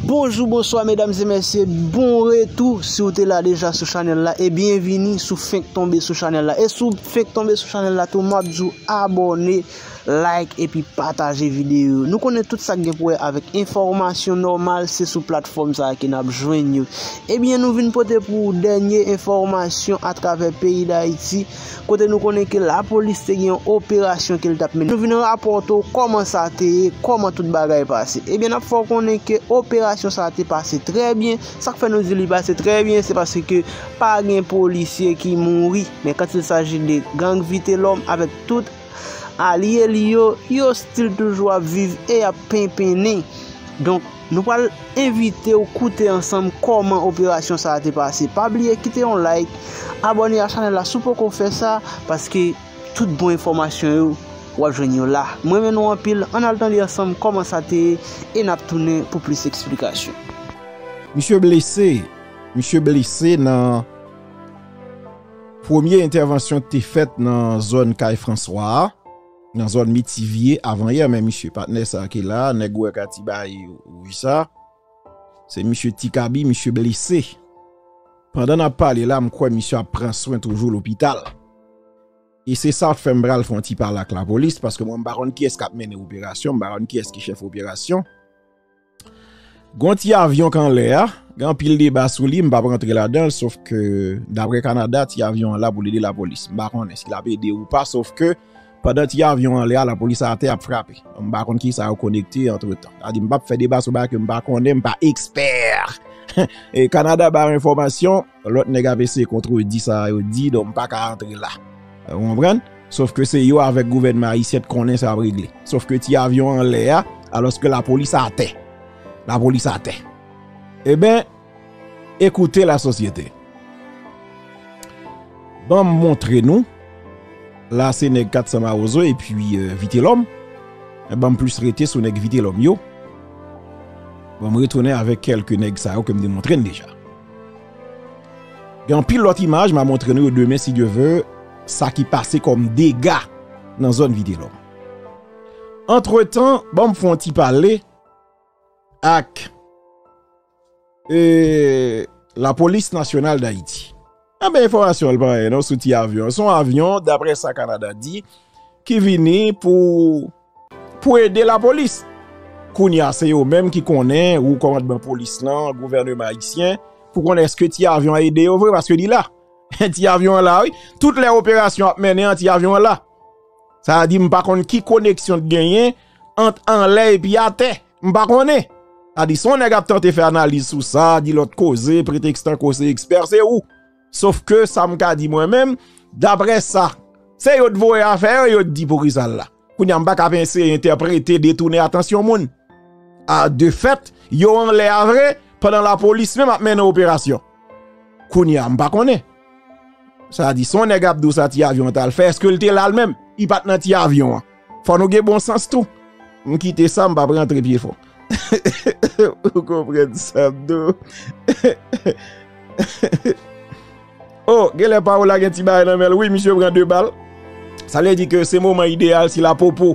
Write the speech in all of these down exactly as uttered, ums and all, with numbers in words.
Bonjou, bonswa, medam e mesye, bon retou. Si w te la deja sou chanèl la, e byenvini si w fenk tonbe sou chanèl la. E si w fenk tonbe sou chanèl la tou, m ap di w abòne, like, epi pataje videyo yo. Nou konnen tout sa k gen pou wè avèk enfòmasyon nòmal, se sou platfòm sa a ke n ap jwenn yo. Ebyen, nou vin pote pou ou dènye enfòmasyon atravè peyi Dayiti, kote nou konnen ke lapolis te gen yon operasyon ke l t ap mennen. Nou vin rapòte w kòman sa te ye, kòman tout bagay pase. Ebyen, n ap fè w konnen ke operasyon sa a te pase trè byen. Sa k fè nou di li pase trè byen, se paske pa gen polisye ki mouri. Men quand il s'agit de gang Vitelòm avèk tout alye li yo, yo still toujou ap viv e y ap penpennen. Donk, nou pral envite w koute ansanm kòman operasyon sa a te pase. Pa bliye kite yon like, abòne a chanèl la si w poko fè sa, paske tout bon enfòmasyon yo, w ap jwenn yo la. Mwen renmen nou anpil, ann al tande ansanm kòman sa te ye e n ap tounen pou plis eksplikasyon. Misye blese, misye blese nan premye entèvansyon ki te fèt nan zòn Kay Franswa a, nan zòn Mitivye avanyè, men misye patnè sa ki la, nèg ou wè k ati bay wouj sa, se misye Ti Kabi, misye blese. Pandan n ap pale la, m kwè misye ap pran swen toujou lopital. E se sa k fè m pral fè yon ti pale ak lapolis, paske mwen m pa konn kiyès k ap mennen operasyon, m pa konn kiyès ki chèf operasyon. Gon ti avyon k anlè a, gen anpil deba sou li, m p ap rantre ladan l, sof ke, daprè Kanada, ti avyon an la pou l ede lapolis. M pa konnen si l ap ede ou pa, sof ke, pandan ti avyon an anlè a, lapolis atè ap frape. M pa konn kisa yo konekte antretan. Sa di, m p ap fè deba sou bagay ke m pa konnen, m pa ekspè. E Kanada ba yo enfòmasyon, lòt nèg ap eseye kontredi sa yo di, donk m pa ka rantre la. Ou konprann? Sof ke se yo avèk gouvènman ayisyen t konnen sa ap regle. Sof ke ti avyon an anlè a, alòske lapolis atè. Lapolis atè. Eben, ekoute lasosyete. Ban m montre nou. La se nèg kat san Mawozo epi, euh, Vitelòm. Ban m plis rete sou nèg Vitelòm yo. Ban m retounen avèk kèlke nèg sa yo ke m te montre n deja. Gen anpil lòt imaj, m a montre nou yo demen, si Dye vle, sa ki pase kòm dega nan zòn Vitelòm. Antretan, ban m fè yon ti pale ak, e, Lapolis Nasyonal d Ayiti. Enben, enfòmasyon l pa anyen non sou ti avyon an. Se yon avyon, daprè sa Kanada di, ki vini pou, pou ede lapolis. Kounye a, se yo menm ki konnen, ou kòmandman polis lan, gouvènman ayisyen, pou konnen èske ti avyon an ede yo vre, paske li la. Ti avyon an la, wi. Tout lè operasyon ap mennen an, ti avyon an la. Sa di, m pa konn ki koneksyon t genyen ant anlè epi atè. M pa konnen. Sa di, si yon nèg ap tante fè analiz sou sa, di lòt koze, pretèks tankou se ekspè, se ou. Sof ke sa m ka di mwen menm, daprè sa, se yo t voye afè yo, yo t di poukisa l la. Kounye a, m pa ka ap eseye entèprete, detounen atansyon moun. A, de fèt, yo anlè a vre, pandan lapolis menm ap mennen operasyon. Kounye a, m pa konnen. Sa di, si yon nèg ap di w sa ti avyon an t al fè, èske l te la l menm? Li pa t nan ti avyon an. Fò nou gen bon sans tou. M kite sa, m p ap rantre pye fon. Ou konprann sa m di w? Oh, genlè pawòl la gen ti bagay nan men l. Wi, misye pran de bal. Sa vle di ke se moman ideyal si Lapopo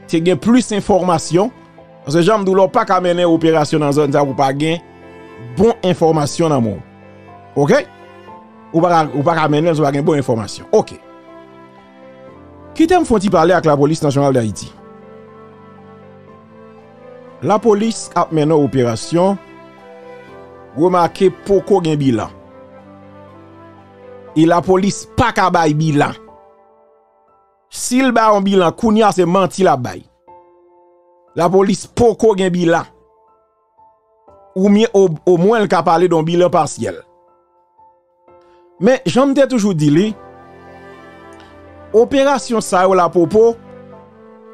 te gen plis enfòmasyon. Paske jan m di w la, w pa ka mennen operasyon nan zòn sa pou w pa gen bon enfòmasyon nan men w. Oke? Ou pa ka, ou pa ka mennen l si w pa gen bon enfòmasyon. Oke. Kite m fè yon ti pale ak Lapolis Nasyonal d Ayiti. Lapolis k ap mennen operasyon, remake poko gen bilan. E lapolis pa ka bay bilan. Si l bay yon bilan, kounye a se manti l ap bay. Lapolis poko gen bilan. Oubyen o-, omwen l ka pale de yon bilan pasyèl. Men, jan m te toujou di li, operasyon sa yo Lapopo,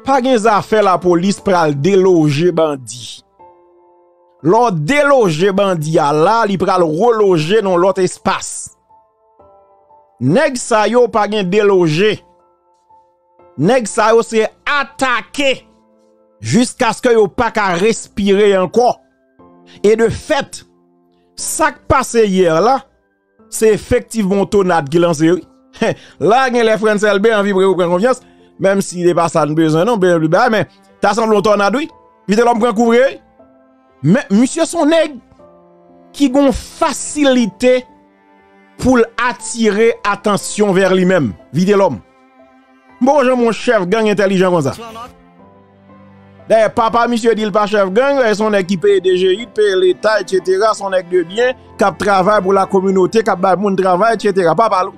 pa gen zafè lapolis pral deloje bandi. Lè w deloje bandi a la, li pral reloje nan yon lòt espas. Nèg sa yo pa gen deloje. Nèg sa yo se atake jiskaske yo pa ka respire ankò. E de fèt, sa k pase yè la, se efektivman yon tonad ki lanse, wi. La, genlè Frantz Elbé anvi pre-, reprann konfyans, menm si se pa sa n bezwen, non, bezwen plis bagay, men ta sanble yon tònad, wi. Vitelòm pran kou vre, wi. Men, misye se yon nèg ki gon fasilite pou l atire atansyon vè li menm. Vitelòm. M poko janm wè yon chèf gang entèlijan konsa. Dayè, papa misye di l pa chèf gang, se yon nèg ki peye D G I, peye leta, etsetera. Se yon nèg de byen, k ap travay pou lakominote, k ap bay moun travay, etsetera. Papa l,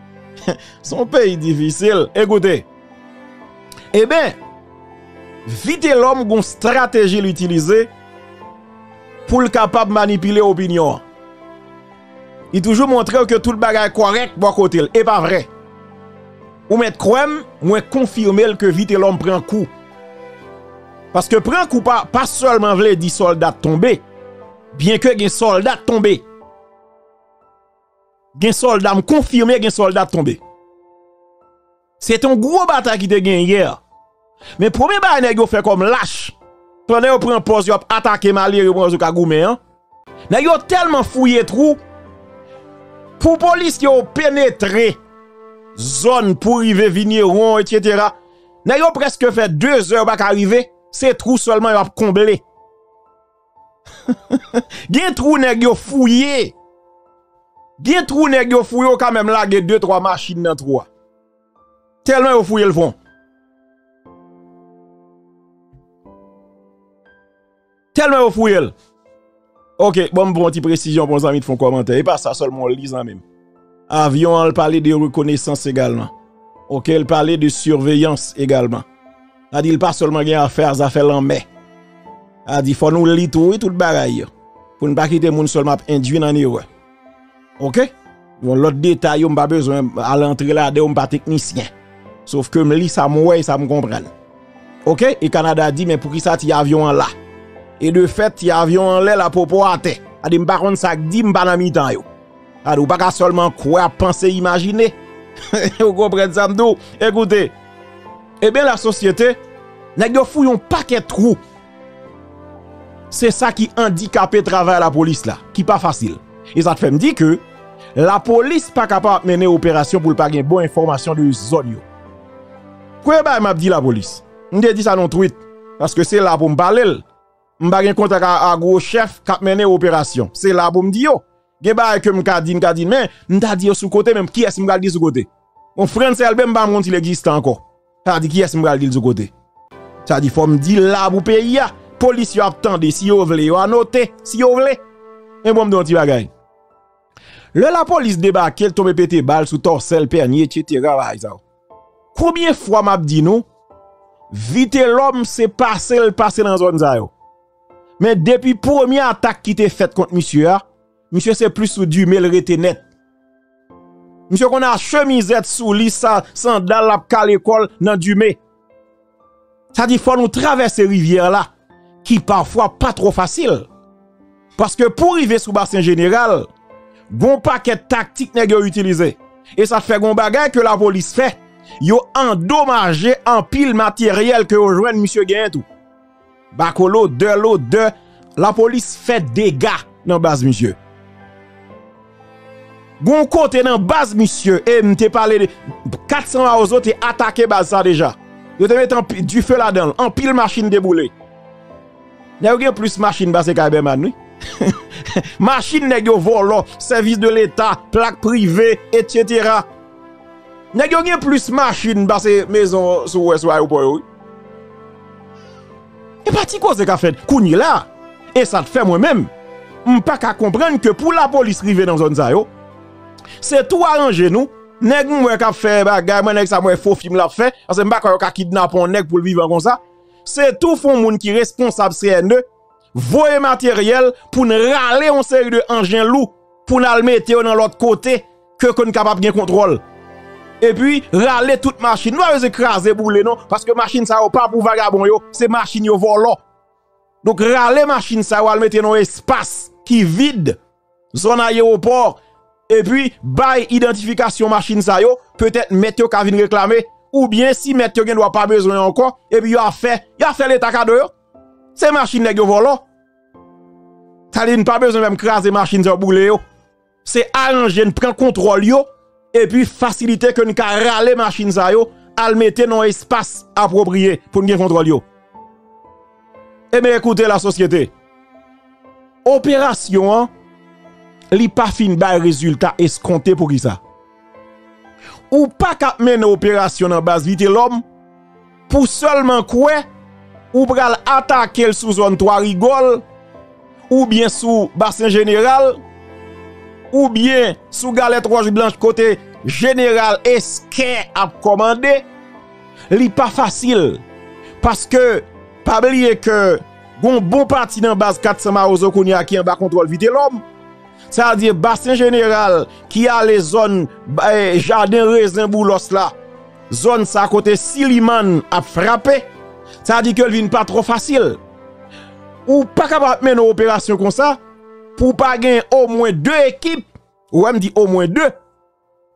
se yon peyi difisil. Ekoute, Eben, Vitelòm gon strateji l itilize pou l kapab manipile opinyon an. Li toujou montre w ke tout bagay kòrèk bò kote l. E pa vre. Ou mèt kwè m, mwen konfime l ke Vitelòm pran kou. Paske pran kou pa, pa sèlman vle di sòlda t tonbe. Byenke gen sòlda t tonbe. Gen sòlda, m konfime gen sòlda t tonbe. Se te yon gwo batay ki te gen yè. Men premye bagay nèg yo fè kòm lach, pandan yo pran pòz yo ap atake malere pou yo ka goumen an, nèg yo tèlman fouye twou, pou polis yo penetre zòn pou rive Vigneron, etsetera. Nèg yo prèske fè de zè yo pa ka rive, se twou sèlman yo ap konble. Gen twou nèg yo fouye. Gen twou nèg yo fouye, yo ka menm lage de twa machin nan twou a. Tèlman yo fouye l fon. Tèlman yo fouye l. Oke, bon, m pran yon ti presizyon pou yon zanmi t fè yon kòmantè. E pa sa sèlman w li, zanmi m. Avyon an, l pale de rekonesans egalman. Oke, l pale de siveyans egalman. Sa di l pa sèlman gen afè a zafè lanmè. Sa di fò nou li tou, wi, tout bagay yo. Pou n pa kite moun sèlman ap endwi n an erè. Oke? Yon lòt detay yo, m pa bezwen al antre ladan yo, m pa teknisyen. Sof ke m li sa m wè e sa m konprann. Oke? E Kanada di, men poukisa ti avyon an la? E de fèt, ti avyon an anlè, lapopo atè. Sa di, m pa konn sa k di, m pa nan mitan yo. Sa di, ou pa ka sèlman kwè, ap panse, imajine. Ou konprann sa m di w? Ekoute, eben, lasosyete, nèg yo fouye yon pakèt twou. Se sa ki andikape travay lapolis la, ki pa fasil. E sa t fè m di ke lapolis pa kapab ap mennen operasyon pou l pa gen bon enfòmasyon de zòn yo. Premye bagay m ap di lapolis, m te di sa nan yon tweet, paske se la pou m pale l. M pa gen kontak a, a gwo chèf k ap mennen operasyon. Se la pou m di yo. Gen bagay ke m ka di, m ka di, men m ta di yo sou kote, men kiyès m pral di sou kote? Bon, Frantz Elbé, m pa menm konn si l egziste ankò. Sa di kiyès m pral di l sou kote? Sa di fò m di l la pou peyi a. Polis yo ap tande, si yo vle, yo anote, si yo vle. Men bon, m di yon ti bagay. Lè lapolis debake, l tonbe pete bal sou Tòsèl, Pènye, etsetera, bagay sa yo. Konbyen fwa m ap di nou, Vitelòm se pase l pase nan zòn sa yo. Men depi premye atak ki te fèt kont misye a, misye se plis sou Dime l rete nèt. Misye konn a chemizèt sou li, sa, sandal, l ap kale kò l nan Dime. Sa di fò nou travèse rivyè la, ki pafwa pa twò fasil. Paske pou rive sou Basen Jeneral, gon pakèt taktik nèg yo itilize. E sa fè gon bagay ke lapolis fè, yo andomaje anpil materyèl ke yo jwenn misye genyen tou. Bako lodè, lodè, lapolis fè dega nan baz misye. Gon kote nan baz misye, e m te pale de kat san Mawozo te atake baz sa deja. Yo te mete anpi-, dife ladan l, anpil machin te boule. Nèg yo gen plis machin pase Kay Bèman, wi. Machin nèg yo vòlò, sèvis de leta, plak prive, etsetera. Nèg yo gen plis machin pase mezon sou wè sou ayewopò yo, wi. E pa ti koze k ap fèt kounye la. E sa t fè mwen menm, m pa ka konprann ke pou lapolis rive nan zòn sa yo, se tou aranje nou. Nèg m wè k ap fè bagay, mwen nèg sa m wè fo fim l ap fè, paske m pa kwè yo ka kidnape yon nèg pou l vivan konsa. Se tou fon moun ki responsab C N E, voye materyèl pou n rale yon seri de anjen lou pou n al mete yo nan lòt kote ke, ke n kapab gen kontwòl. Epi, rale tout machin. Nou pa bezwen kraze boule non, paske machin sa yo pa pou vagabon yo, se machin yo vòlò. Donk, rale machin sa yo al mete nan yon espas ki vid, zòn ayewopò, epi bay idantifikasyon machin sa yo, petèt mèt yo ka vin reklame, oubyen si mèt yo gen dwa pa bezwen yo ankò, epi yo a fè, yo a fè leta kado yo. Se machin nèg yo vòlò. Sa di n pa bezwen menm kraze machin sa yo, boule yo. Se aranje n pran kontwòl yo, epi fasilite ke n ka rale machin sa yo, al mete nan yon espas apwopriye pou n gen kontwòl yo. Ebyen, ekoute, lasosyete. operasyon an, li pa fin bay rezilta eskonte. Poukisa? Ou pa ka ap mennen operasyon nan baz Vitelòm pou sèlman kwè ou pral atake l sou zòn Twa Rigòl, oubyen sou Basen Jeneral, oubyen sou Galèt Wòch Blanch kote Jeneral Eskè ap kòmande. Li pa fasil. Paske, pa bliye ke gon bon pati nan baz kat san Mawozo kounye a ki anba kontwòl Vitelòm. Sa vle di Basen Jeneral ki ale zòn, eh, Jaden Rezen Boulòs la. Zòn sa kote Siliman ap frape. Sa vle di ke l vin pa twò fasil. Ou pa kapab mennen yon operasyon konsa pou w pa gen omwen de ekip. Ou wè m di omwen de.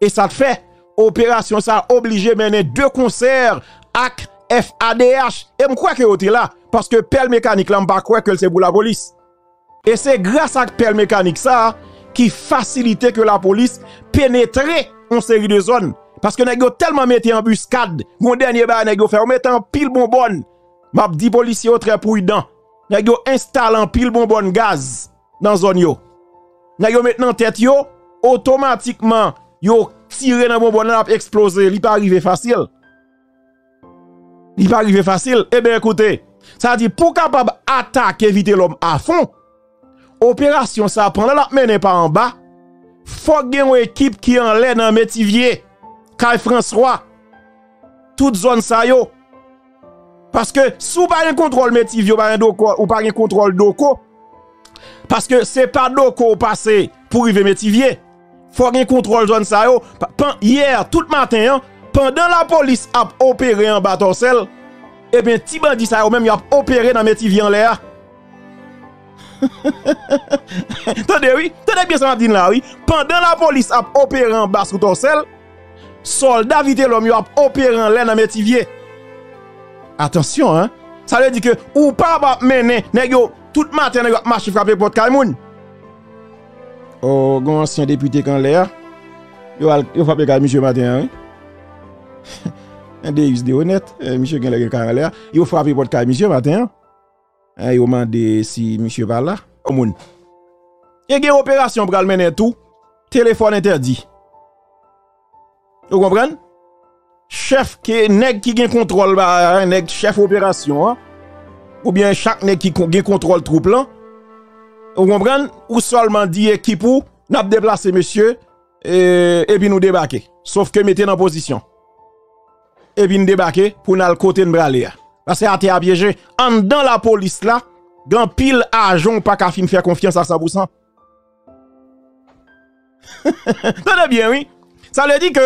E sa t fè, operasyon sa oblije mennen de konsè ak F A D H. E m kwè ke yo te la, paske pèl mekanik la, m pa kwè ke l se pou lapolis. E se gras ak pèl mekanik sa a ki fasilite ke lapolis penetre yon seri de zòn. Paske nèg yo tèlman mete anbiskad, gon dènye bagay nèg yo fè, yo mete anpil bonbòn. M ap di polisye yo trè pridan. Nèg yo enstale anpil bonbòn gaz nan zòn yo. Nèg yo met nan tèt yo, otomatikman, yo tire nan bonbòn nan, l ap eksploze. Li pa rive fasil. Li pa rive fasil. Ebyen, ekoute, sa di pou kapab atake Vitelòm afon, operasyon sa, pandan l ap mennen pa anba, fòk gen yon ekip ki anlè nan Metivye, Kay Franswa, tout zòn sa yo. Paske si w pa gen kontwòl Metivye, ou pa gen doko, ou pa gen kontwòl doko. Paske se pa doko w pase pou rive Metivye. Fò gen kontwòl zòn sa yo. Pa- pan- yè, tout maten an, pandan lapolis ap opere anba Tòsèl, ebyen, ti bandi sa yo menm, y ap opere nan Metivye anlè a. Tande wi, tande byen sa m ap di n la wi. Pandan lapolis ap opere anba sou Tòsèl, sòlda Vitelòm yo ap opere anlè nan Metivye. Atansyon, en. Sa vle di ke ou pa ap mennen nèg yo tout maten, nèg yo ap mache frape pòt kay moun. O, gen yon ansyen depite k anlè a. Yo al, yo frape kay misye maten an, wi. En Deus de onèt, eh, misye genlè gen kay anlè a. Yo frape pòt kay misye maten an. Eh, yo mande si misye pa la. Yon moun. E gen operasyon pral mennen tou. Telefòn entèdi. Ou konprann? Chèf ke, nèg ki gen kontwòl, ba, nèg chèf operasyon an, oubyen chak nèg ki kon- gen kontwòl twoup lan, ou konprann? Ou sèlman di ekip ou, n ap deplase mesye, e, epi nou debake. Sof ke mete nan pozisyon. Epi n debake pou n al kote n prale a. Paske atè a pyeje. Anndan lapolis la, gen anpil ajan w pa ka fin fè konfyans a san pou san. Tande byen, wi. Sa vle di ke,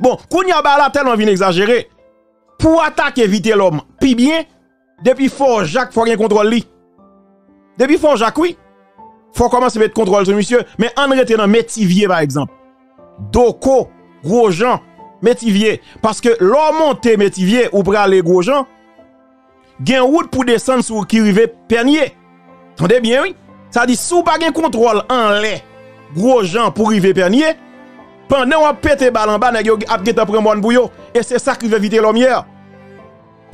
bon, kounye a bagay la tèlman vin egzajere. Pou w atake Vitelòm pi byen, depi Fò Jak, fò gen kontwòl li. Depi Fò Jak, wi. Fò kòmanse met kontwòl sou misye. Men ann rete nan Metivye, pa egzanp. Doko, Gwojan, Metivye. Paske lè w monte Metivye, ou prale Gwojan, gen wout pou desann sou ki rive Pènye. Tande byen, wi. Sa di, si w pa gen kontwòl anlè Gwojan pou rive Pènye, pandan w ap pete bal anba, nèg yo ap gentan pran mòn pou yo. E se sa k rive Vitelòm yè.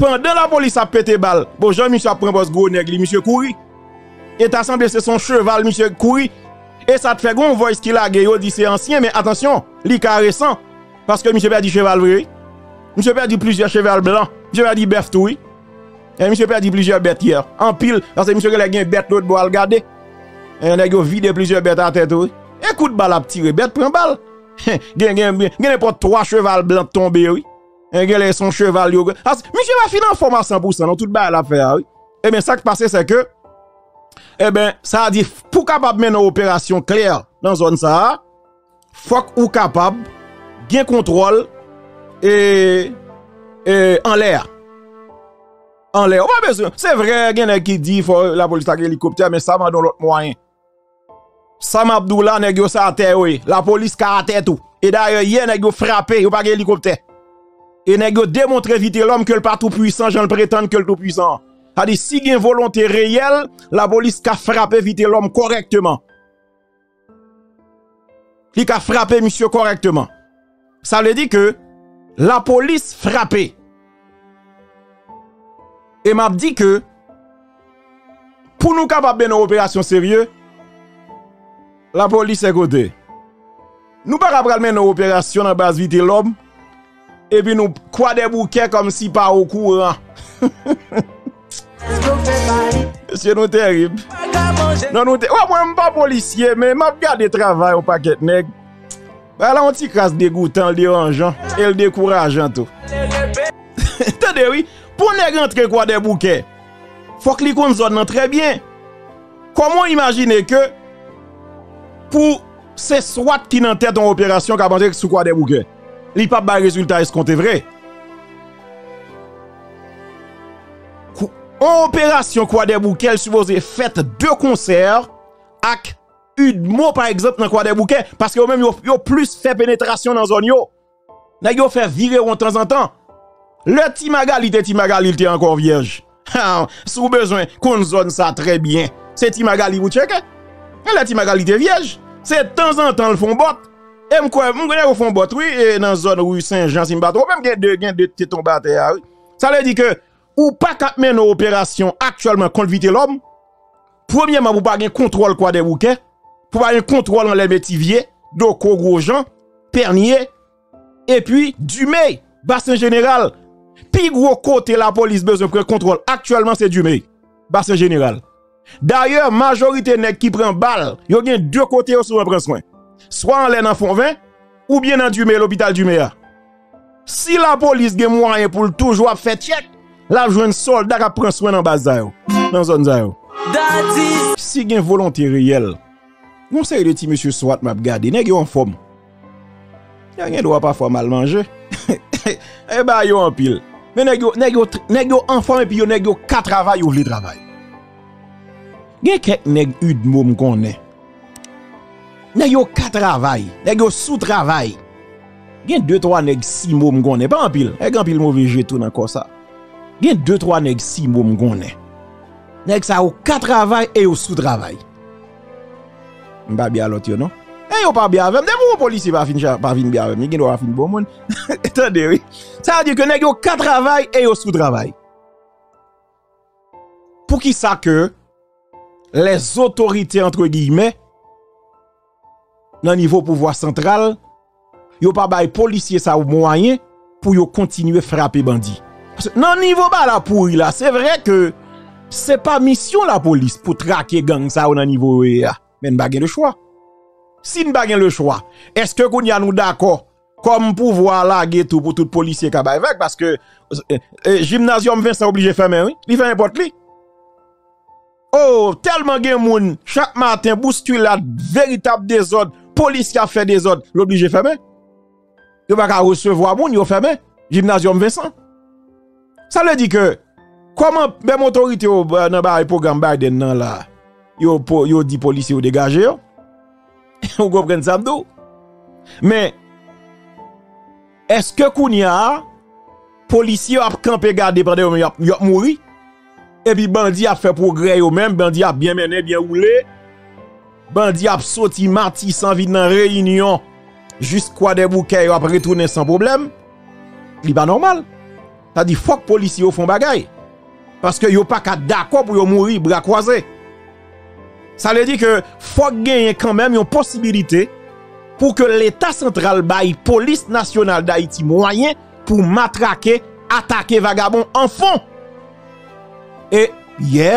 Pandan lapolis ap pete bal, bon, jan misye ap pran pòz gwo nèg li, misye kouri. E ta sanble se son cheval misye kouri. E sa t fè gon voice ki lage, yo di se ansyen, men atansyon, li ka resan. Paske misye pèdi cheval vre, wi. Misye pèdi plizyè cheval blan. Misye pèdi bèf tou, wi. E misye pèdi plizyè bèt yè. Anpil, paske misye genlè gen bèt lòt bò al gade. E nèg yo vide plizyè bèt atè tou, wi. E kout bal ap tire, bèt pran bal. Gen, gen, gen, gen nenpòt twa cheval blan tonbe, wi. E genlè se yon cheval yo. As, misye pa fin anfòm a san pou san, non, tout bagay l ap fè a, wi. Ebyen, sa k pase, se ke, ebyen, sa di, pou kapab mennen yon operasyon klè nan zòn sa a, fòk ou kapab gen kontwòl e, e anlè a. Anlè. Ou pa bezwen. Se vre, gen nèg ki di fò lapolis ta gen elikoptè, men sa mande yon lòt mwayen. Sa m ap di w la, nèg yo se atè yo ye. Lapolis ka atè tou. E dayè, yè nèg yo frape, yo pa gen elikoptè. E nèg yo demontre Vitelòm ke l pa tou pwisan jan l pretann ke l tou pwisan an. Sa di, si gen volonte reyèl, lapolis ka frape Vitelòm kòrèkteman. Li ka frape misye kòrèkteman. Sa vle di ke lapolis frape. E m ap di ke Pou nou kapab mennen yon operasyon serye, lapolis se kote. Nou pa ka pral mennen yon operasyon nan baz Vitelòm, epi nou Kwadèboukè kòmsi pa okouran. Mesye, nou terib. Non, nou te, wè, mwen, m pa polisye, men m ap gade travay yon pakèt nèg. Bagay la yon ti kras degoutan, l deranjan, e l dekourajan tou. Tande, wi, pou nèg antre Kwadèboukè, fòk li konn zòn nan trè byen. Kòman w imajine ke pou se swat ki nan tèt yon operasyon k ap antre sou Kwadèboukè, li p ap bay rezilta eskonte vre? Kou-, yon operasyon Kwadèboukè, l sipoze fèt de konsè ak UDMO, pa egzanp, nan Kwadèboukè, paske yo menm, yo, yo plis fè penetrasyon nan zòn yo. Nèg yo fè virewon tanzantan. Lè Ti Magali te Ti Magali, l te ankò vyèj. Ha, si w bezwen konn zòn sa trè byen, se Ti Magali pou tcheke. E lè Ti Magali te vyèj, se tanzantan l fè yon bòt. E m kwè, m kwè nèg yo fè yon bòt, wi, e nan zòn ri Sen Jan, si m pa twonpe m, gen de, gen de te tonbe atè a, wi. Sa vle di ke ou pa ka ap mennen yon operasyon aktyèlman kont Vitelòm. Premyèman, pou pa gen kontwòl Kwadèboukè, pou pa gen kontwòl anlè Metivye, Doko, Gwojan, Pènye, epi Dimey, Basen Jeneral. Pi gwo kote lapolis bezwen pran kontwòl aktyèlman, se Dimey, Basen Jeneral. Dayè, majorite nèg ki pran bal, yo gen de kote yo souvan pran swen. Swa anlè nan Fonven, oubyen nan Dimey, lopital Dimey a. Si lapolis gen mwayen pou l toujou ap fè tchèk, l ap jwenn sòlda k ap pran swen nan baz sa yo, nan zòn sa yo. Si gen volonte reyèl, gon seri de ti mesye swat m ap gade, nèg yo anfòm. Yo gen dwa pafwa mal manje. E ba yo anpil. Men nèg yo, nèg yo, nèg yo anfòm epi yo, nèg yo ka travay, yo vle travay. Gen kèk nèg UDMO m konnen. Nèg yo ka travay, nèg yo sou travay. Gen de twa nèg CIMO m konnen, pa anpil. Nèg anpil move je tou nan kò sa. Gen de twa nèg CIMO m konnen. Nèg sa yo ka travay e yo sou travay. M pa byen a lòt yo non. E yo pa byen avè m. Depi yon polisye pa fin, pa vin byen avè m, li gen dwa pa fin bon moun. Tande, wi. Sa vle di ke nèg yo ka travay e yo sou travay. Poukisa ke lèzotorite, antre giyimè, nan nivo pouvwa santral, yo pa bay polisye sa yo mwayen pou yo kontinye frape bandi? Paske nan nivo bagay la pouri la, se vre ke se pa misyon lapolis pou trake gang sa yo nan nivo yo ye a. Men n pa gen lechwa. Si n pa gen lechwa, èske kounye a nou dakò kòm pouvwa a lage tou pou tout polisye ka bay vag? Paske, e, e, Jimnazyòm Vensan oblije fèmen, wi. Li fèmen pòt li. Oh, tèlman gen moun, chak maten, bouskilad, veritab dezòd, polisye ap fè dezòd, l oblije fèmen. Yo pa ka resevwa moun, yo fèmen Jimnazyòm Vensan. Sa vle di ke, kòman menm otorite yo, nan bagay pwogram Biden nan la, yo, yo di polisye yo degaje yo? Ou konprann sa m di w? Men, èske kounye a, polisye yo ap kanpe gade pandan yo menm y ap, y ap mouri? Epi bandi ap fè pwogrè yo menm, bandi ap byen mennen, byen woule. Bandi ap soti Matisan vin nan Reyinyon, jis Kwadèboukè yo ap retounen san pwoblèm. Li pa nòmal. Sa di fòk polisye yo fè yon bagay. Paske yo pa ka dakò pou yo mouri bra kwaze. Sa vle di ke fòk genyen kanmenm yon posibilite pou ke Leta santral bay Polis Nasyonal Dayiti mwayen pou matrake, atake vagabon anfon. E yè,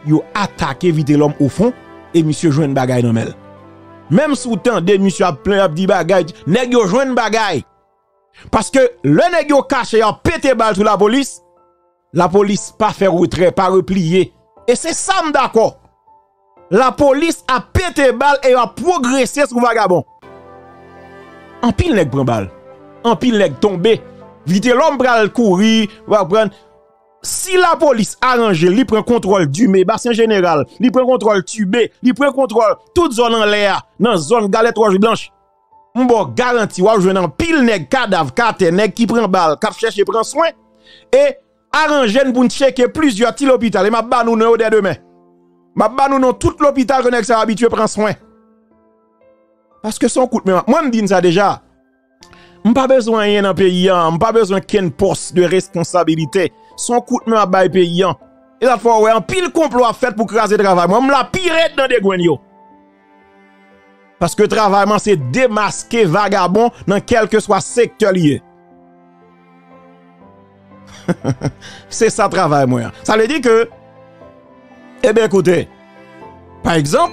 yo atake Vitelòm ofon, e misye jwenn bagay nan men l. Menm si w tande misye ap plenn, ap di bagay, nèg yo jwenn bagay. Paske lè nèg yo kache, y ap pete bal sou lapolis, lapolis pa fè retrè, pa repliye. E se sa m dakò. Lapolis ap pete bal e y ap pwogrese sou vagabon. Anpil nèg pran bal. Anpil nèg tonbe. Vitelòm pral kouri, w ap konprann. Si lapolis aranje, li pran kontwòl Dime, Basen Jeneral, li pran kontwòl Tibe, li pran kontwòl tout zòn anlè a, nan zòn Galèt Wòch Blanch. M ba w garanti, w ap jwenn anpil nèg kadav k atè, nèg ki pran bal, k ap chèche pran swen. E aranje n pou n tcheke plizyè ti lopital, e m ap ba nou non yo dè demen. M ap ba nou non tout lopital ke nèg sa yo abitye pran swen. Paske se yon kout men. Mwen, m di n sa deja. M pa bezwen anyen nan peyi a, m pa bezwen kenn pòs de responsabilite. Se yon kout men m ap bay peyi a. E sa fè w wè anpil konplo ap fèt pou kraze travay mwen. M la pi rèd nan degrenn yo. Paske travay mwen se demaske vagabon nan kèlkeswa sektè li ye. Se sa travay mwen an. Sa vle di ke, eben, koute, pa egzanp,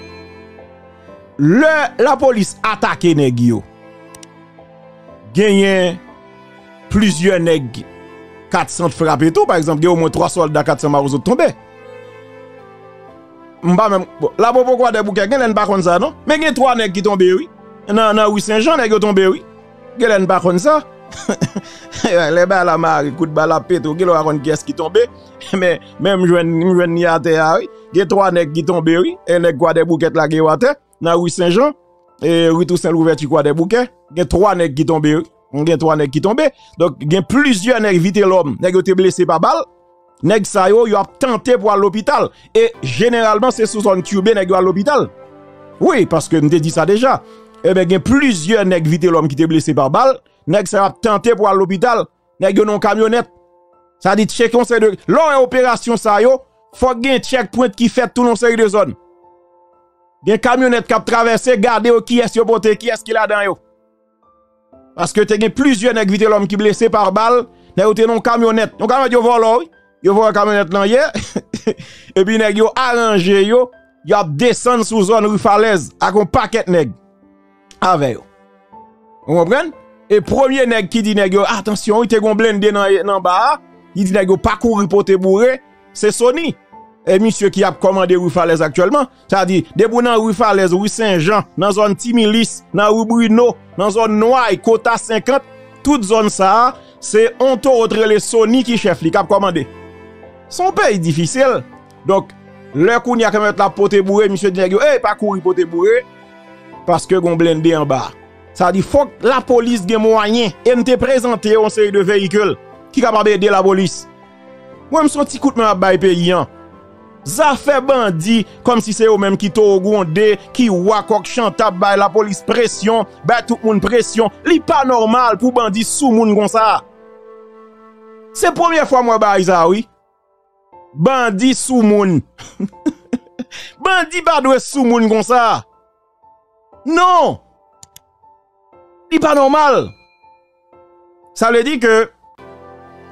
lè lapolis atake nèg yo, genyen plizyè nèg kat san frape tou. Pa egzanp, gen omwen twa sòlda kat san Mawozo t tonbe. M pa menm, bon, la popo Kwadèboukè, genlè n pa konn sa, non. Men gen twa nèg ki tonbe, wi. Nan, nan ri Sen Jan, nèg yo tonbe, wi. Genlè n pa konn sa. Lè bagay la mare, kout bal ap pete, ou genlè w pa konn kiyès ki tonbe. Men, men m jwenn, m jwenn li atè a, wi. Gen twa nèg ki tonbe, wi. E nèg Kwadèboukè t lage yo atè. Nan ri Sen Jan, e ri Tousen Louvèti Kwadèboukè, gen twa nèg ki tonbe, wi. Gen twa nèg ki tonbe. Donk, gen plizyè nèg Vitelòm, nèg yo te blese pa bal. Nèg sa yo, yo ap tante pou al lopital. E jeneralman, se sou zòn Cube nèg yo al lopital. Wi, paske m te di sa deja. Eben, gen plizyè nèg Vitelòm ki te blese pa bal. Nèg sa yo ap tante pou al lopital. Nèg yo nan yon kamyonèt. Sa di tcheke yon seri de, lè w wè operasyon sa yo, fòk gen checkpoint ki fèt tou nan yon seri de zòn. Gen kamyonèt k ap travèse, gade yo, kiyès yo pote, kiyès ki ladan yo. Paske te gen plizyè nèg Vitelòm ki blese pa bal, nèg yo te nan yon kamyonèt. Yon kamyonèt yo vòlò, wi. Yo vòlò kamyonèt lan yè. Epi nèg yo aranje yo, y ap desann sou zòn ri Falèz ak yon pakèt nèg avè yo. Ou konprann? E premye nèg ki di nèg yo, "Atansyon, wi, te gon blende nan, nan ba a." Li di nèg yo pa kouri pote boure, se Sony. E misye ki ap kòmande ri Falèz aktyèlman. Sa di, depi w nan ri Falèz, ri Sen Jan, nan zòn Ti Milis, nan ri Brino, nan zòn Nway, Kota senkant, tout zòn sa a, se on towo t rele Sony ki chèf li, k ap kòmande. Se yon peyi difisil. Donk, lè kounye a kamyonèt la ap pote boure, misye di nèg yo, "Ey, pa kouri pote boure, paske gon blende anba a." Sa di, fòk lapolis gen mwayen. E m te prezante yo yon seri de veyikil ki kapab ede lapolis. Mwen, m se yon ti kout men m ap bay peyi an. Zafè bandi, kòmsi se yo menm ki towo gwonde, ki wa kòk chante, ap bay lapolis presyon, bay tout moun presyon. Li pa nòmal pou bandi sou moun konsa. Se premye fwa m wè bagay sa, wi. Bandi sou moun. Bandi pa dwe sou moun konsa. Non! Li pa nòmal. Sa vle di ke,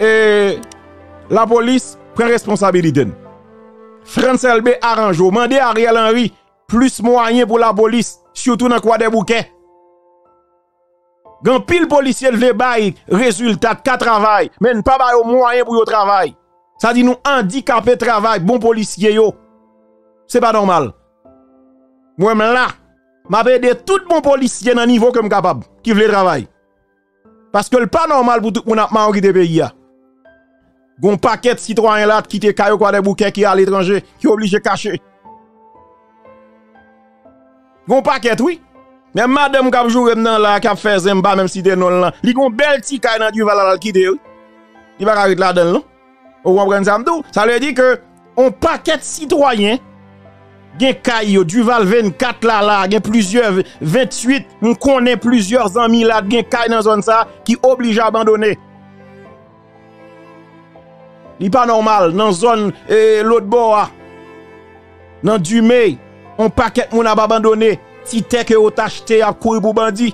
e, lapolis pran responsabilite n. Frantz Elbé aranje w. Mande Ariel Henry plis mwayen pou lapolis, sitou nan Kwadèboukè. Gen anpil polisye l vle bay rezilta, t ka travay, men n pa ba yo mwayen pou yo travay. Sa di nou andikape travay bon polisye yo. Se pa nòmal. Mwen, m la. M ap ede tout bon polisye nan nivo ke m kapab, ki vle travay. Paske l pa nòmal pou tout moun ap mawon kite peyi a. Gon pakèt sitwayen la ki te kay yo Kwadèboukè ki aletranje, ki oblije kache. Gon pakèt, wi. Men madanm k ap joure m nan la, k ap fè zen, m pa menm site non l lan. Li gon bèl ti kay nan Duval la, l al kite, wi. Li pa ka ret ladan l, non. Ou konprann sa m di w? Sa vle di ke on pakèt sitwayen gen kay yo, Duval vennkat la, la, gen plizyè, venntuit, m konnen plizyè zanmi la t gen kay nan zòn sa ki oblije abandone. Li pa nòmal, nan zòn, e, lòt bò a. Nan Dumé, on pakèt moun ap abandone. Ti tè ke yo t achte, y ap kouri pou bandi.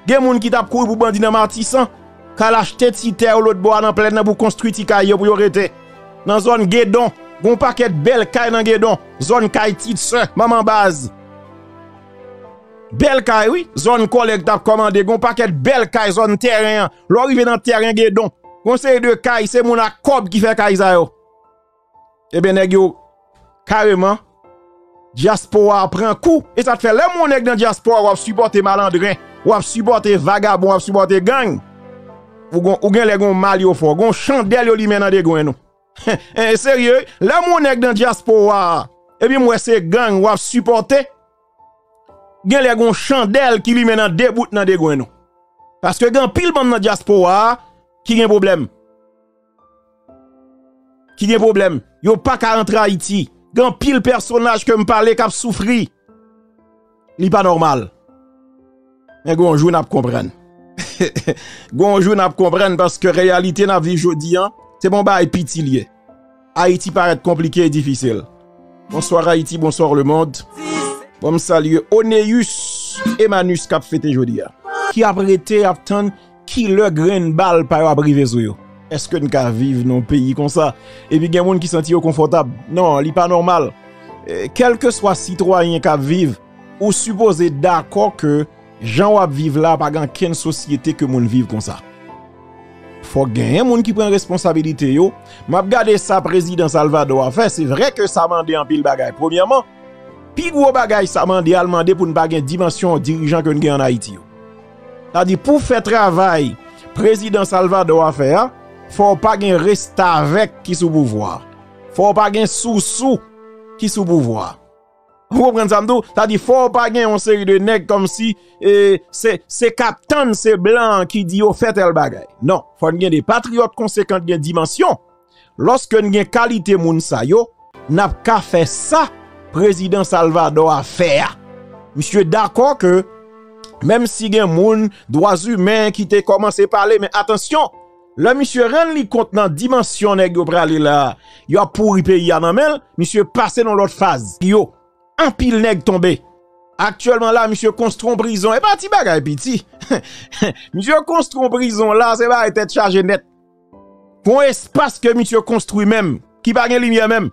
Gen moun ki t ap kouri pou bandi nan Matisan, k al achte ti tè yo lòt bò a nan plèn nan pou konstwi ti kay yo pou yo rete. Nan zòn Gedon, gon pakèt bèl kay nan Gedon, zòn kay Ti Sè, Manman Baz. Bèl kay, wi, zòn kòlèg t ap kòmande, gon pakèt bèl kay, zòn tèren an. Lè w rive nan tèren Gedon, gon seri de kay, se moun ak kòb ki fè kay sa yo. Ebyen, nèg yo, kareman, dyaspora a pran kou. E sa k fè, lè m wè yon nèg nan dyaspora, w ap sipòte malandren, w ap sipòte vagabon, w ap sipòte gang, ou gon, ou genlè gon mal yo fè w, gon chandèl yo limen nan degrenn ou. E serye, wi. Lè m wè yon nèg nan dyaspora a, epi m wè se gang w ap sipòte, genlè gon chandèl ki limen nan de bout nan degrenn ou. Paske gen anpil bann nan dyaspora a ki gen pwoblèm. Ki gen pwoblèm. Yo pa ka rantre Ayiti. Gen anpil pèsonaj ke m pale k ap soufri. Li pa nòmal. Men gon jou n ap konprann. Gon jou n ap konprann paske reyalite n ap viv jodi an, se pa yon bagay piti l ye. Ayiti parèt konplike e difisil. Bonsoir Haïti, bonsoir le monde. Bon, m salye Oneus Emanus k ap fete jodi a. Ki ap rete ap tann ki lè grenn bal pa yo ap rive sou yo. Èske n ka viv nan yon peyi konsa? Epi gen moun ki santi yo konfòtab. Non, li pa nòmal. Eh, kèlkeswa sitwayen k ap viv, ou sipoze dakò ke jan w ap viv la, pa gen ankenn sosyete ke moun viv konsa. Fòk genyen moun ki pran responsabilite yo. M ap gade sa prezidan Salvador a fè. Se vre ke sa mande anpil bagay. Premyèman, pi gwo bagay sa mande a, l mande pou n pa gen dimansyon dirijan ke n gen ann Ayiti yo. Sa di, pou fè travay prezidan Salvador a fè a, fò w pa gen restavèk ki sou pouvwa a. Fò w pa gen sousou ki sou pouvwa a. Ou konprann sa m di w? Sa di, fò w pa gen yon seri de nèg kòmsi, e, se, se k ap tann se blan an ki di yo fè tèl bagay. Non, fò n gen de patriyòt konsekan, gen dimansyon. Lòske n gen kalite moun sa yo, n ap ka fè sa prezidan Salvador a fè a. Misye dakò ke, menm si gen moun, dwa imen, ki te kòmanse pale, men atansyon, lè misye rann li kont nan dimansyon nèg yo prale la, yo ap pouri peyi a nan men l, misye pase nan lòt faz. Yo, anpil nèg tonbe. Aktyèlman la, misye konstwi yon prizon. E pa ti bagay piti. Misye konstwi yon prizon la, se bagay tèt chaje nèt. Gon espas ke misye konstwi menm, ki pa gen limyè menm.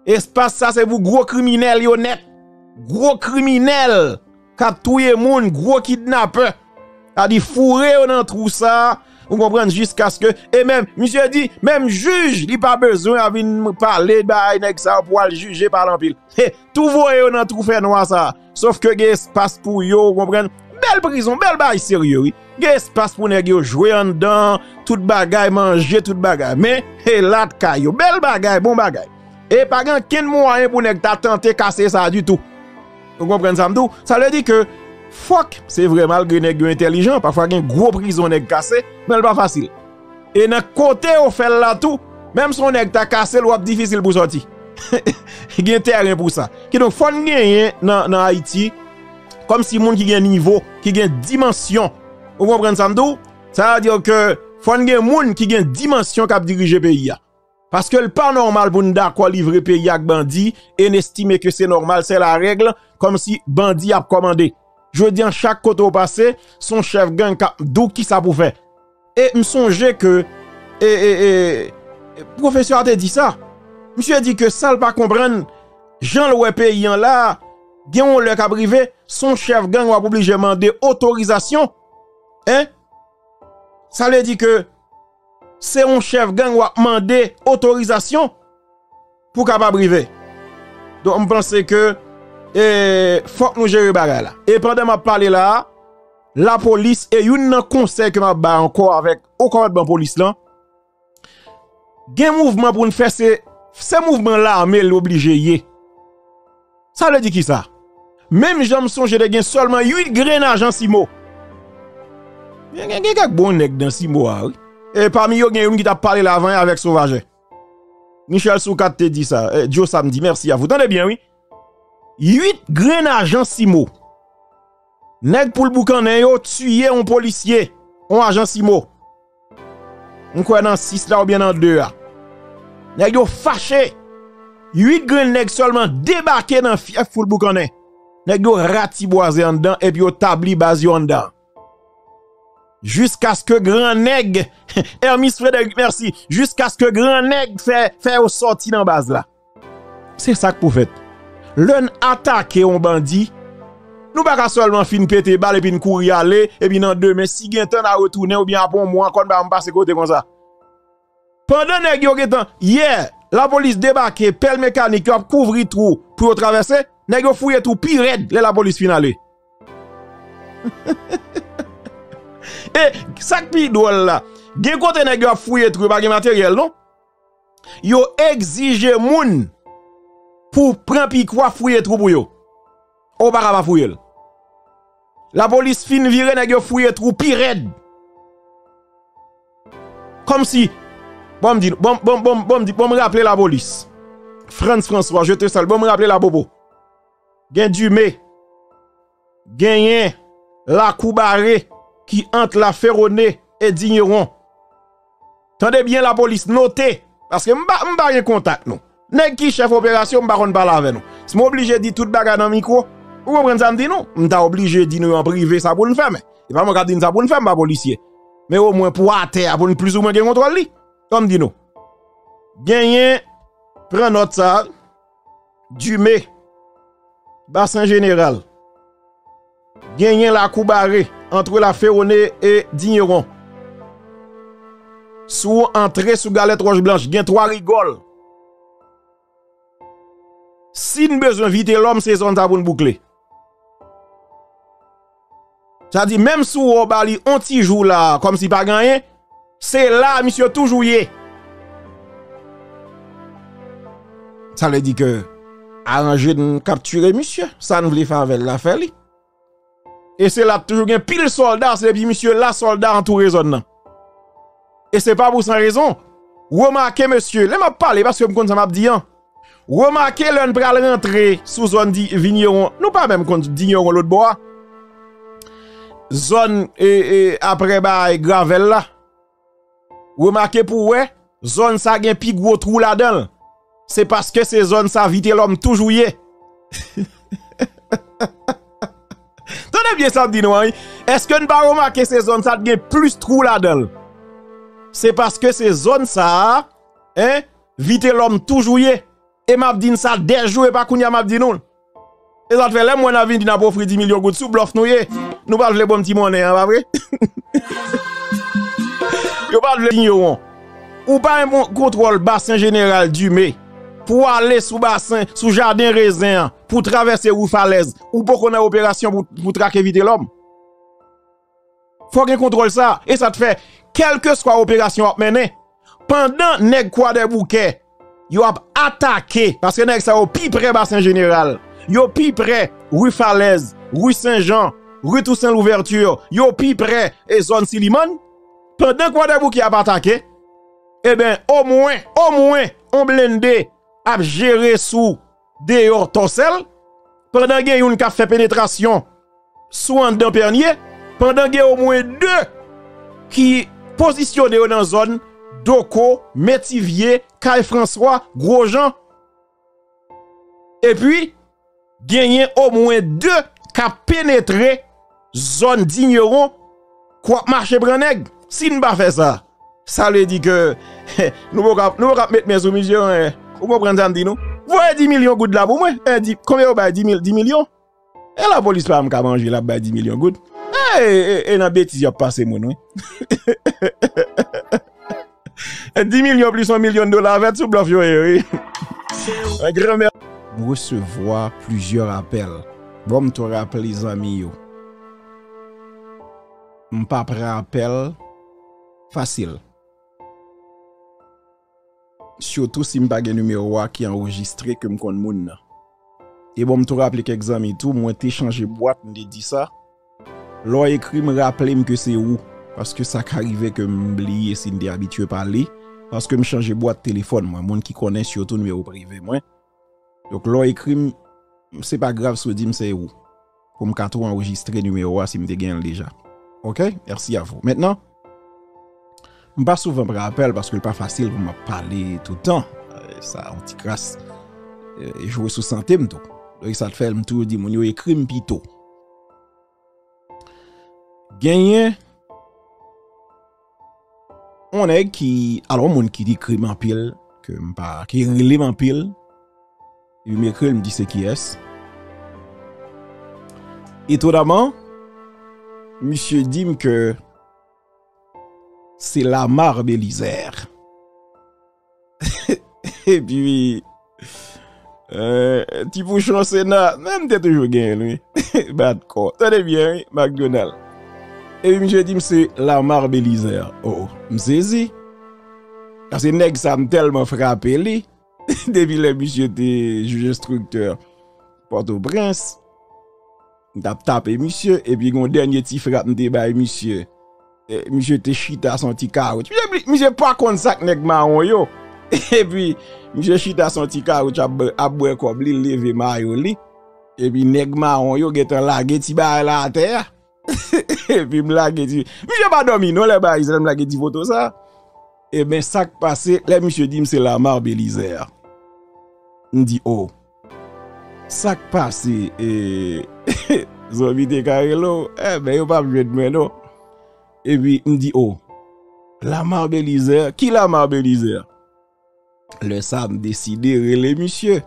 Espas sa se pou gwo kriminèl yo nèt. Gwo kriminèl k ap touye moun, gwo kidnapè. Sa di foure yo nan twou sa, ou konprann, jiskaske, e menm, misye di, menm jij, li pa bezwen a vin pale bay nèg sa yo pou al jije, pale anpil. He, tou voye yo nan twou fè nwa sa. Sof ke gen espas pou yo, ou konprann? Bèl prizon, bèl bagay serye, wi. Gen espas pou nèg yo jwe anndan, tout bagay, manje, tout bagay. Men, he, lat kay yo. Bèl bagay, bon bagay. E pa gen ankenn mwayen pou nèg ta tante kase sa ditou. Ou konprann sa m di w? Sa vle di ke fòk, se vre, malgre nèg yo entèlijan, pafwa gen gwo prizon nèg kase, men l pa fasil. E nan kote yo fè l la tou, menm si yon nèg ta kase l, w ap difisil pou sòti. Gen tèren pou sa. Kidonk, fò n genyen nan, nan Ayiti, kòmsi moun ki gen nivo, ki gen dimansyon. Ou konprann sa m di w? Sa vle di ke fò n gen moun ki gen dimansyon k ap dirije peyi a. Paske l pa nòmal pou n dakò livre peyi ak bandi e n estime ke se nòmal, se larèg, kòmsi bandi ap kòmande. Jodi a, chak kote w pase, se yon chèf gang k ap di w kisa pou fè. E m sonje ke, e, e, e, pwofesè a te di sa. Misye di ke sa l pa konprann, jan l wè peyi an la, gen yon lè k ap rive, se yon chèf gang w ap oblije mande otorizasyon. Hein? Sa vle di ke se yon chèf gang w ap mande otorizasyon pou kapab rive. Donk, m panse ke, e, fòk nou jere bagay la. E pandan m ap pale la a, lapolis, e youn nan konsèy ke m ap bay ankò avèk o kòmandman polis lan, gen mouvman pou n fè, se, se mouvman lame l oblije ye. Sa vle di kisa? Menm jan m sonje te gen sèlman uit grenn ajan Simo. Gen, gen, gen kèk bon nèg nan Simo a, wi. E pami yo, gen youn ki t ap pale la avan avèk Sovaje. Michel Soukat te di sa, e, Joe Samedi, mèsi a vou. Tande byen, wi. Uit grenn ajan Simo. Nèg poul boukannen yo tiye yon polisye, yon ajan Simo. M kwè nan sis la oubyen nan de a. Nèg yo fache. Uit grenn nèg sèlman debake nan fyèf poul boukannen. Nèg yo ratibwaze anndan epi yo tabli baz yo anndan. Jiskaske gran nèg, Hermis Frédéric, mèsi. Jiskaske gran nèg fè, fè yo sòti nan baz la. Se sa k pou fèt. Lè n atake yon bandi, nou pa ka sèlman fin pete bal epi n kouri ale, epi nan demen, si gen tan, n a retounen, oubyen apre yon mwa ankò, n pa janm pase kote konsa. Pandan nèg yo gentan, yè, lapolis debake, pèl mekanik, yo ap kouvri twou pou yo travèse, nèg yo fouye twou pi rèd lè lapolis fin ale. E sa k pi dwòl la, gen kote nèg yo ap fouye twou, yo pa gen materyèl, non? Yo egzije moun pou pran pikwa fouye twou pou yo. Ou pa ka pa fouye l. Lapolis fin vire, nèg yo fouye twou pi rèd. Kòmsi, bon, m di, bon, bon, bon, bon, m di, bon, m raple lapolis. Frantz François, je te salue. Bon, m raple lapopo. Gen Dume. Genyen Lakou Bare ki ant La Ferronne e Digneron. Tande byen, lapolis, note. Paske m pa, m pa gen kontak nou. Nèg ki chèf operasyon, m pa konn pale avè nou. Si m oblije di tout bagay nan mikwo, ou konprann sa m di nou? M ta oblije di nou yo an prive sa pou n fè, men e pa mwen k ap di n sa pou n fè, m pa polisye. Men omwen pou atè a, pou n plizoumwen gen kontwòl li. Kòm di nou. Genyen, pran nòt sa, Dumé, Basen Jeneral. Genyen Lakou Bare, antre La Ferronne e Dinyewon. Si w antre sou Galèt Wòch Blanch, gen Twa Rigòl. Si n bezwen Vitelòm, se zòn sa pou n boukle. Sa di, menm si w wè w ba li on ti jou la, kòmsi pa gen anyen, se la misye toujou ye. Sa vle di ke aranje n kaptire misye. Sa n vle fè avè l la, fè li. E se la toujou gen pil sòlda, se depi misye la, sòlda antoure zòn nan. E se pa pou san rezon. Remake, mesye, lè m ap pale, paske m konn sa m ap di an. Remake lè n pral rantre sou zòn di, Vigneron. Nou pa menm konn Vigneron lòt bò a. Zòn, e, e, apre bay Gravèl la. Remake pou w wè, zòn sa gen pi gwo twou ladan l. Se paske se zòn sa Vitelòm toujou ye. Tande byen sa m di nou an, wi. Èske n pa remake se zòn sa t gen plis twou ladan l? Se paske se zòn sa a, en, Vitelòm toujou ye. E m ap di n sa dè jou, e pa kounye a m ap di nou l. E sa t fè lè m wè n ap vin di n ap ofri dis milyon goud sou blòf nou ye. Nou pa t vle ban m ti monnen an, pa vre? Yo pa t vle Vigneron. Ou pa gen kontwòl Basen Jeneral Dumé pou w ale sou basen, sou jaden rezen an, pou w travèse Ri Falèz, ou poko nan operasyon pou, pou trake Vitelòm. Fò gen kontwòl sa. E sa t fè, kèlkeswa operasyon w ap mennen, pandan nèg Kwadèboukè, yo ap atake, paske nèg sa yo pi pre Basen Jeneral, yo pi pre Ri Falèz, Ri Sen Jan, Ri Tousen Louvèti, yo pi pre e zòn Silimann, pandan Kwadèboukè ap atake, eben, omwen, omwen, on blende ap jere sou deyò Tòsèl, pandan gen youn k ap fè penetrasyon sou anndan Pènye, pandan gen omwen de ki pozisyone yo nan zòn Doko, Metivye, Kay Franswa, Gwojan. Epi, genyen omwen de k ap penetre zòn Dinyewon k ap mache pran nèg. Si n pa fè sa, sa vle di ke nou poko ap, nou poko ap met men sou misye, en. Ou konprann sa m di nou? Voye dis milyon goud la pou mwen. E, di, konbyen yo bay? Dis mil, dis milyon? E lapolis pa menm ka manje, l ap bay dis milyon goud. E, e, e nan betiz y ap pase moun, wi. Dis milyon plis yon milyon dola vèt sou blòf yo ye, wi. Yon granmè. M resevwa plizyè apèl. Bon, m tou raple zanmi yo. M pa pran apèl fasil. Sitou si m pa gen nimewo a ki anrejistre ke m konn moun nan. E bon, m tou raple kèk zanmi tou, mwen te chanje bwat, m te di sa. Lè w ekri m, raple m ke se ou. Paske sa ka rive ke m bliye si n te abitye pale. Paske m chanje bwat telefòn mwen. Moun ki konnen sitou nimewo prive mwen. Donk, lè w ekri m, se pa grav si w di m se ou. Pou m ka tou anrejistre nimewo a si m te gen l deja. Oke? Mèsi a vou. Mentnan, m pa souvan pran apèl paske l pa fasil pou m ap pale toutan. Eh, sa yon ti kras, eh, jwe sou sante m tou. Donk, sa t fè m toujou di moun yo ekri m pito. Genyen yon nèg ki, alò, yon moun ki ekri m anpil, ke m pa, ki rele m anpil, epi m ekri l, m di se kiyès. Etonaman, misye di m ke se Lamar Belizaire. Epi, eh, ti pouchon Sena, men m te toujou genyen l, wi. Bat kò. Tande byen, wi, McDonald. Epi misye di m se Lamar Belizaire. Oh, oh, m sezi. Paske nèg sa m tèlman frape li. Depi lè misye te jij enstriktè Pòtoprens. M t ap tape misye, epi gon dènye ti frap m te bay misye. E, misye te chita sou yon ti kawoutch. Misye, misye pa konn sa k nèg mawon yo. Epi, misye chita sou yon ti kawoutch ap, ap bwè kòb li, l leve mayo li. Epi nèg mawon yo gentan lage ti bagay la atè a. Epi m lage ti, misye pa dòmi non lè bagay sa, m lage ti foto sa. Ebyen, sa k pase, lè misye di m se Lamar Belizaire. M di, o. Sa k pase, e, zanmi te ka rele w, ebyen, yo p ap jwenn mwen, non. Epi, m di, o. Lamar Belizaire, ki Lamar Belizaire? Lè sa, m deside rele misye.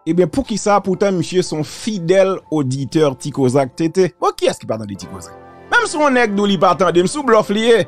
Ebyen, poukisa? Poutan, misye se yon fidèl oditè Ti Kozak T T. Bon, kiyès ki pa tande Ti Kozak? Menm si yon nèg di w li pa tande m, sou blòf li ye.